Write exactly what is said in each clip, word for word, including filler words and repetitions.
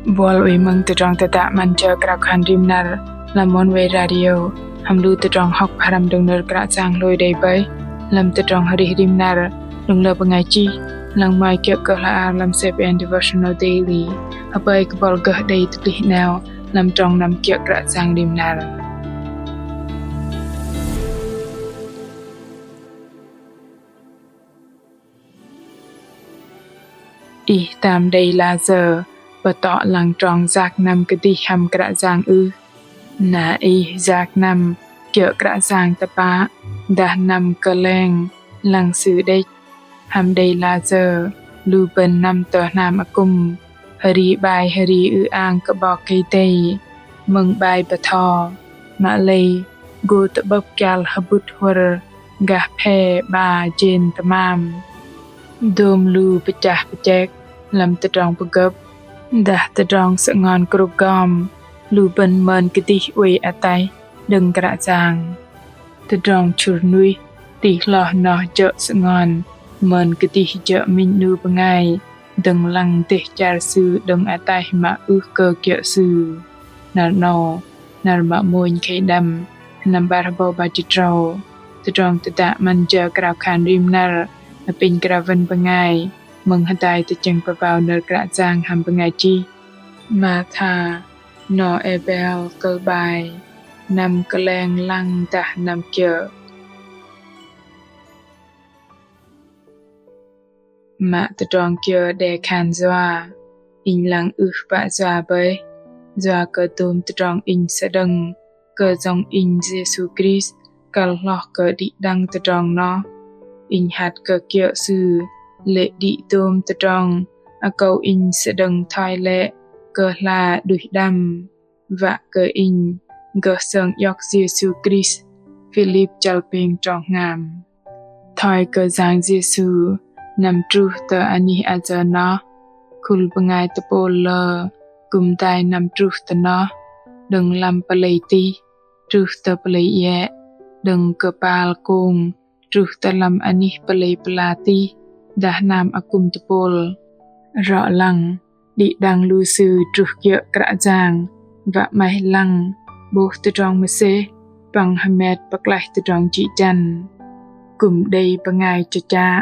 Buăl oei mơ̆ng tơdrong tơdă 'Măn jơ krao khan rim năr lăm Oneway Radio hăm lu tơdrong hŏk pơhrăm đơ̆ng nơ̆r Kră Yang hlôi đei bơih lăm tơdrong arih rim năr đơ̆ng lơ bơngai chih, lăng mai kiơ̆ kơ hla ar lăm C P N Devotional Daily. Hơpơi kơ buăl gơh đei tơplih 'nao lăm trong năm kiơ̆ Kră Yang rim năr. Ih tam đei lah sơ̆ pơtŏ lăng trong yak năm kơdih hăm Kră Yang ưh? Na ih yak năm kiơ̆ Kră Yang tơpă dah năm kơleng lăng Sư đĕch? Hăm đei lah sơ̆ lu bơ̆n năm tơ hnam akŭm, hơri 'bai hơri ư-ang kơ 'Bok Kei-Dei mơ̆ng 'bai bơtho, mă lei gô tơ'bơ̆p kial hơbŭt huăr gah phe 'ba jên tơmam. Dôm lu pơchah pơchek lăm tơdrong pơgơ̆p dah tơdrong sơngon krôp gom, lu bơ̆n mơn kơdih oei ataih đơ̆ng Kră Yang. Tơdrong chŭr nuih tih hloh noh jơ̆ sơngon mơn kơdih jơ̆ minh 'nu bơngai dơ̆ng lăng dêh char sư đơ̆ng ataih mă ưh kơ kiơ̆ Sư. Năr 'nâu, năr mă mônh khei đăm, sơnăm 'bar hơbâu 'bar jĭt tơdrâu. Tơdrong tơdă 'Măn jơ krao khan rim năr apinh krao wăn bơngai mơ̆ng hơdai tơchĕng pơbao nơ̆r Kră Yang hăm bơngai chih Martha Noebel, kơ̆l 'bai: Năm kơleng lăng dah năm kiơ̆. Mă tơdrong kiơ đe khan yua, inh lăng ưh pă yua bơih, yua kơ dôm tơdrong inh sơđơ̆ng kơ Yang inh Yêsu Krist kăl hloh kơ đĭ đăng tơdrong noh. Inh hăt kơ kiơ̆ Sư lê̆ đĭ dôm tơdrong akâu inh sơđơ̆ng thoi lĕ kơ hla đuih đăm. Wă kơ inh gơh sơng iŏk Yêsu Krist. Philip chăl pêng trong hngam. Thoi kơ Yang Yêsu năm truh tơ anih ayơ noh, khul bơngai tơpôl lơ kư̆m dai năm truh tơ noh, đơ̆ng lăm pơlei tih truh tơ pơlei iĕ, đơ̆ng kơpal kông truh tơ lăm anih pơlei pơla tih dah hnam akŭm tơpôl. Rŏ lăng, đĭ đăng lu sư truh kiơ̆ Kră Yang, wă 'maih lăng 'bôh tơdrong mơsêh păng hơmet pơklaih tơdrong jĭ jăn. Kư̆m đei bơngai chơchă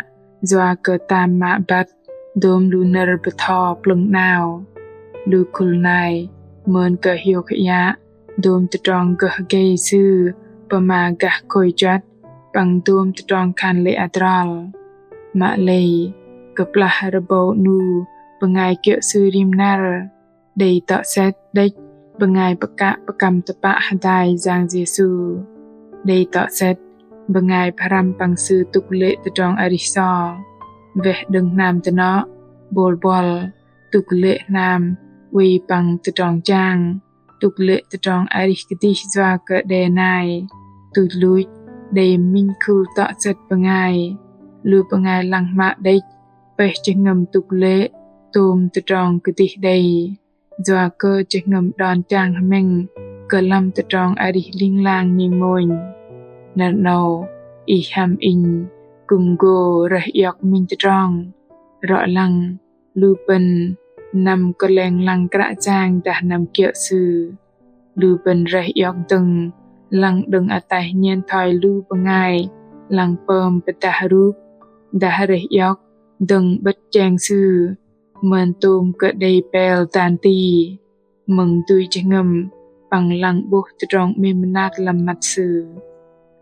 yua kơ tam mă băt dôm lu nơ̆r bơtho plơ̆ng 'nao. Lu khul nai mơn kơ hiôk hơiă dôm tơdrong gơh gei sư pơma gah khôi juăt păng dôm tơdrong khan lê̆ adrol. Mă lei, kơplah rơbâu 'nu bơngai kiơ̆ Sư rim năr, đei tŏ sĕt đĕch bơngai pơkă pơkăm tơpă hơdai Yang Yêsu. Đei tŏ sĕt bơngai pơhrăm păng Sư tŭk lê̆ tơdrong arih so, weh đơ̆ng hnam dơnŏ, 'bôl buăl, tŭk lê̆ hnam oei păng tơdrong jang, tŭk lê̆ tơdrong arih kơdih yua kơ đe nai. Tuch luch đei minh khul tŏ sĕt bơngai, lu bơngai lăng hmă đĕch pơih jơhngơ̆m tŭk lê̆ tôm tơdrong kơdih đei, yua kơ jơhngơ̆m đon chang hơmĕng kơ lăm tơdrong arih ling lang ning mônh. Năr 'nâu, ih hăm inh kư̆m gô rơih iŏk minh tơdrong. Rŏ lăng, lu bơ̆n năm kơleng lăng Kră Yang dah năm kiơ̆ Sư. Lu bơ̆n rơih iŏk dơ̆ng lăng đơ̆ng ataih nhen thoi lu bơngai lăng pơm pơdah rup, dah rơih iŏk dơ̆ng 'bơ̆t cheng sư mơn tôm kơ đei pel dan ti, mơ̆ng dui jơhngơ̆m păng lăng 'bôh tơdrong 'mêm mơnat lăm măt sư.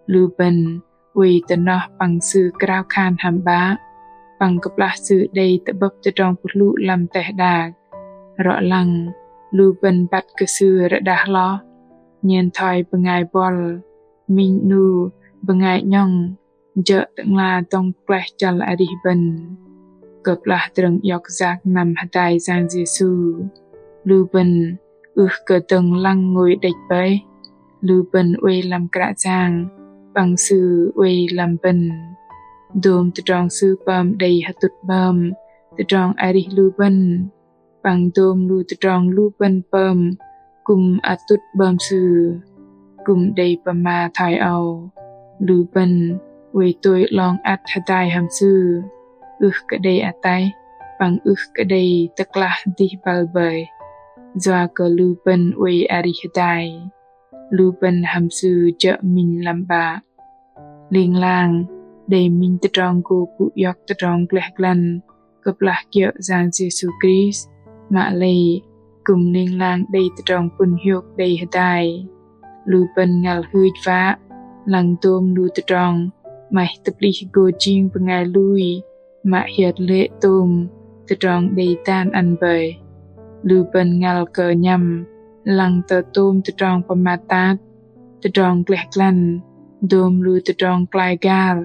Lu bơ̆n oei tơ noh păng sư krao khan hăm 'Bă, păng kơplah sư đei tơ'bơ̆p tơdrong pơhlŭ lăm teh đak. Rŏ lăng, lu bơ̆n băt kơ sư rơđah hloh, nhen thoi bơngai buăl, minh 'nu bơngai 'nhŏng, jơ̆ Tơ'ngla dŏng pơklaih chăl arih bơ̆n. Kơplah drơ̆ng iŏk yak năm hơdai Yang Yêsu, lu bơ̆n ưh kơ dơ̆ng lăng ngôi đĕch bơih. Lu bơ̆n oei lăm Kră Yang, păng Sư oei lăm bơ̆n. Dôm tơdrong Sư pơm đei hơtŭt 'bơm tơdrong arih lu bơ̆n, păng dôm lu tơdrong lu bơ̆n pơm kư̆m atŭt 'bơm Sư. Kư̆m đei pơma thoi âu, lu bơ̆n oei tôi 'long ăt hơdai hăm Sư, ưh kơ đei ataih, păng ưh kơ đei tơklah dih băl bơih. yua kơ lu bơ̆n oei arih hơdai, lu bơ̆n hăm Sư jơ̆ minh lăm 'Bă. Ling lang đei minh tơdrong gô pŭ iŏk tơdrong gleh glăn kơplah kiơ̆ Yang Yêsu Krist, mă lei kư̆m ling lang đei tơdrong pŭn hiôk đei hơdai. Lu bơ̆n ngăl hưch wă lăng dôm lu tơdrong 'maih tơplih gô jing bơngai lui mă hiơt lê̆ tôm tơdrong đei dan ăn bơih. Lu bơ̆n ngăl kơ nhăm lăng tơ tôm tơdrong pơmat tat, tơdrong gleh glăn, dôm lu tơdrong klai gal,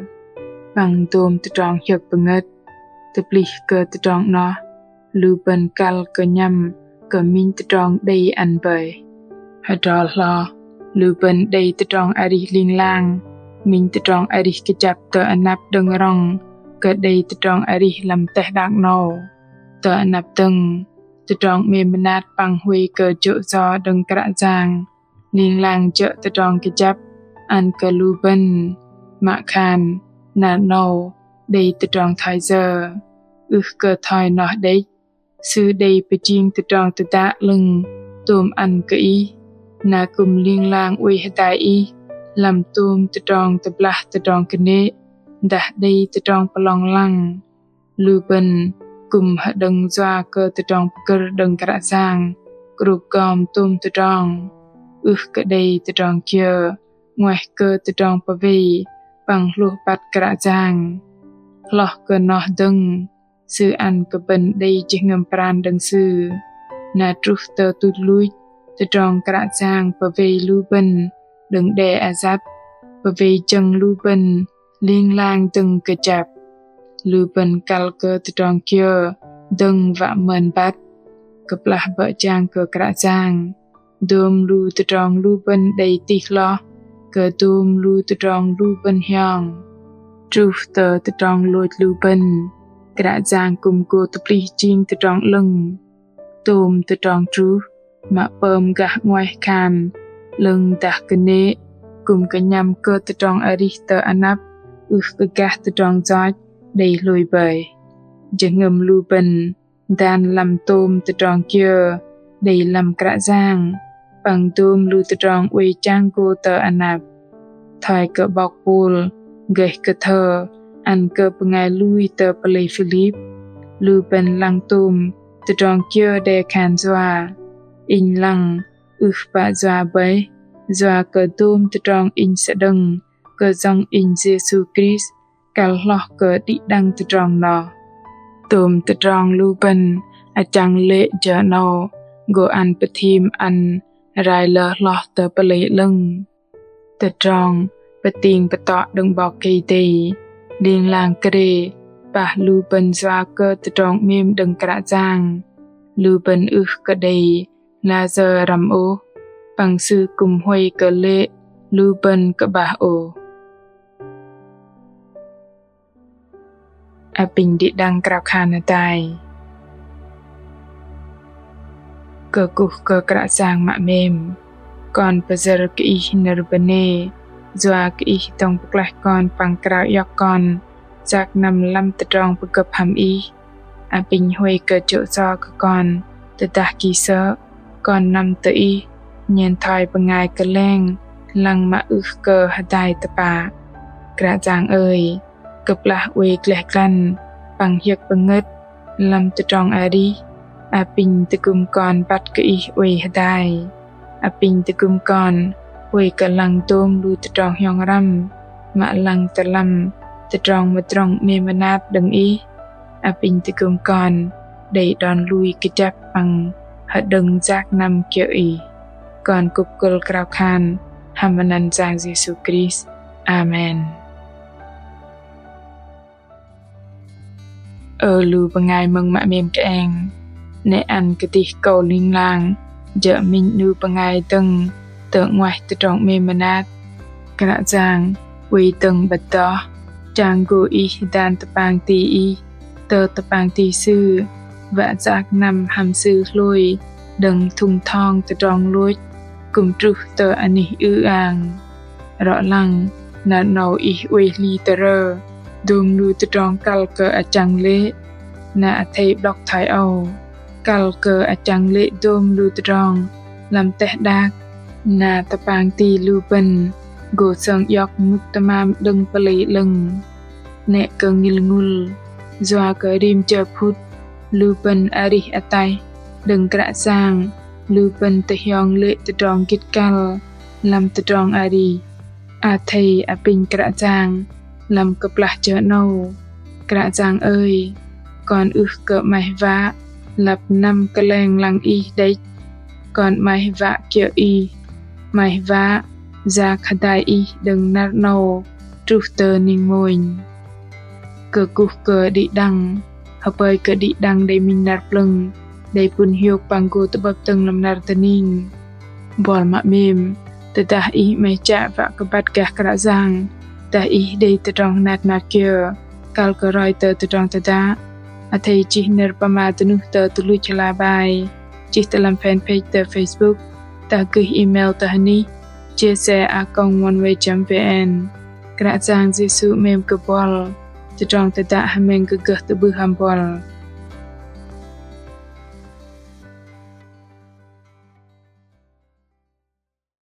păng dôm tơdrong hiơ̆k pơngơ̆t. Tơplih kơ tơdrong 'noh, lu bơ̆n kăl kơ nhăm kơ minh tơdrong đei ăn bơih. Hơdrol hloh, lu bơ̆n đei tơdrong arih ling lang, minh tơdrong arih kơjăp tơ anăp đơ̆ng rŏng kơ đei tơdrong arih lăm teh đak 'nâu. Tơ anăp dơ̆ng, tơdrong 'mêm mơnat păng huay kơ jô̆ yo đơ̆ng Kră Yang, ling lang jơ̆ tơdrong kơjăp ăn kơ lu bơ̆n. Mă khan năr 'nâu đei tơdrong thoi yơ? Ưh kơ thoi noh đĕch. Sư đei pơjing tơdrong tơdă 'lơ̆ng tôm ăn kơ ih, na kư̆m ling lang oei hơdai ih lăm tôm tơdrong tơblah tơdrong kơnê̆ dah đei tơdrong pơlong lăng. Lu bơ̆n kư̆m hơđơ̆ng yua kơ tơdrong pơgơ̆r đơ̆ng Kră Yang krôp gom tôm tơdrong, ưh kơ đei tơdrong kiơ 'nguaih kơ tơdrong pơwei păng hlôh băt Kră Yang. Hloh kơ noh dơ̆ng, Sư ăn kơ bơ̆n đei jơhngơ̆m pran đơ̆ng Sư. Na truh tơ tuch luch, tơdrong Kră Yang pơwei lu bơ̆n đơ̆ng đe ayăt, pơwei jơ̆ng lu bơ̆n ling lang dơ̆ng kơjăp. Lu bơ̆n kăl kơ tơdrong kiơ dơ̆ng wă mơn băt. Kơplah bơ̆ jang kơ Kră Yang, dôm lu tơdrong lu bơ̆n đei tih hloh kơ dôm lu tơdrong lu bơ̆n hiong. Truh tơ tơdrong lôch lu bơ̆n, Kră Yang kư̆m gô tơplih jing tơdrong 'lơ̆ng. Tôm tơdrong truh mă pơm gah 'nguaih khan 'lơ̆ng dah kơnê̆, kư̆m kơnhăm kơ tơdrong arih tơ anăp, ưh kơ gah tơdrong yoch đei hlôi bơih. Jơhngơ̆m lu bơ̆n dan lăm tôm tơdrong kiơ đei lăm Kră Yang, păng dôm lu tơdrong oei chang gô tơ anăp. Thoi kơ 'bok Pôl gơh kơthơ ăn kơ bơngai lui tơ pơlei Philip, lu bơ̆n lăng tôm tơdrong kiơ đe khan yua. Inh lăng ưh pă yua bơih, yua kơ dôm tơdrong inh sơđơ̆ng kơ Yang inh Yêsu Krist kăl hloh kơ đĭ đăng tơdrong noh. Tôm tơdrong lu bơ̆n achăng lê̆ jơ 'nâu gô ăn pơthim ăn rai lơ hloh tơ pơlei 'lơ̆ng. Tơdrong pơting pơtŏ đơ̆ng 'Bok Kei-Dei, ling lang krê pah lu bơ̆n yua kơ tơdrong 'mêm đơ̆ng Kră Yang. Lu bơ̆n ưh kơ đei layơ răm ôh, păng Sư kư̆m huay kơ lê̆ lu bơ̆n kơ'bah ôh. Apinh đĭ đăng krao khan hơdai. Kơkuh kơ Kră Yang mă 'mêm. Kon pơyơ̆r kơ Ih nơ̆r bơnê, yua kơ Ih dŏng pơklaih kon păng krao iŏk kon yak năm lăm tơdrong pơgơ̆p hăm Ih. Apinh huay kơ jô̆ yo kơ kon, tơdah ki sơ̆, kon năm tơ Ih nhen thoi bơngai kơleng lăng mă ưh kơ hơdai tơpă. Kră Yang ơi, kơplah oei gleh glăn păng hiơ̆k pơngơ̆t lăm tơdrong arih, apinh tơgŭm kon băt kơ Ih oei hơdai. Apinh tơgŭm kon huay kơ lăng dôm lu tơdrong hiong răm, mă lăng tơ lăm tơdrong mơdrŏng 'mêm mơnat đơ̆ng Ih. Apinh tơgŭm kon đei đon lui kơjăp păng hơđơ̆ng yak năm kiơ̆ Ih. Kon kŭp kơ̆l krao khan hăm anăn Yang Yêsu Krist. Amen. Ơ lu bơngai mơ̆ng mă 'mêm kơeng, 'nĕ ăn kơdih akâu ling lang jơ̆ minh 'nu bơngai dơ̆ng tơ 'nguaih tơdrong 'mêm mơnat. Kră Yang oei dơ̆ng 'bơ̆t noh chang gô ih dan tơpang ti ih tơ tơpang ti Sư, wă yak năm hăm Sư hlôi đơ̆ng thŭng thong tơdrong lôch kư̆m truh tơ anih ư-ang. Rŏ lăng, năr 'nâu ih oei hli tơrơ dôm lu tơdrong kăl kơ achăng lê̆, na athei 'blŏk thoi âu. kăl kơ achăng lê̆ dôm lu tơdrong lăm teh đak, na tơpang ti lu bơ̆n gô sơng iŏk mŭk tơmam đơ̆ng pơlei 'lơ̆ng. 'Nĕ kơ ngĭl ngŭl, yua kơ rim jơ phŭt lu bơ̆n arih ataih đơ̆ng Kră Yang, lu bơ̆n tơhiong lê̆ tơdrong gĭt kăl lăm tơdrong arih. Athei apinh Kră Yang lăm kơplah jơ 'nâu: Kră Yang ơi, kon ưh kơ 'maih wă lăp năm kơleng lăng Ih đĕch. Kon 'maih wă kiơ̆ Ih, 'maih wă yak hơdai Ih đơ̆ng năr 'nâu truh tơ ning mônh. Kơkuh kơ đĭ đăng, hơpơi kơ đĭ đăng đei minh năr plơ̆ng, đei pŭn hiôk păng gô tơ'bơ̆p dơ̆ng lăm năr dơning. Buăl mă 'mêm, tơdah ih 'maih chă wă kơ băt gah Kră Yang, dah ih đei tơdrong hơnat hơnat kiơ kăl kơ roi tơ tơdrong tơdă, athei chih nơ̆r pơma dơnuh tơ tơluch hla bơar, chih tơ lăm fanpage tơ Facebook, dah gơih email tơ hơnih chia sẻ a còng oneway chấm vn. Kră Yang Yêsu 'mêm kơ buăl. Tơdrong tơdă hơmĕng gơh gơh tơ'bưh hăm buăl.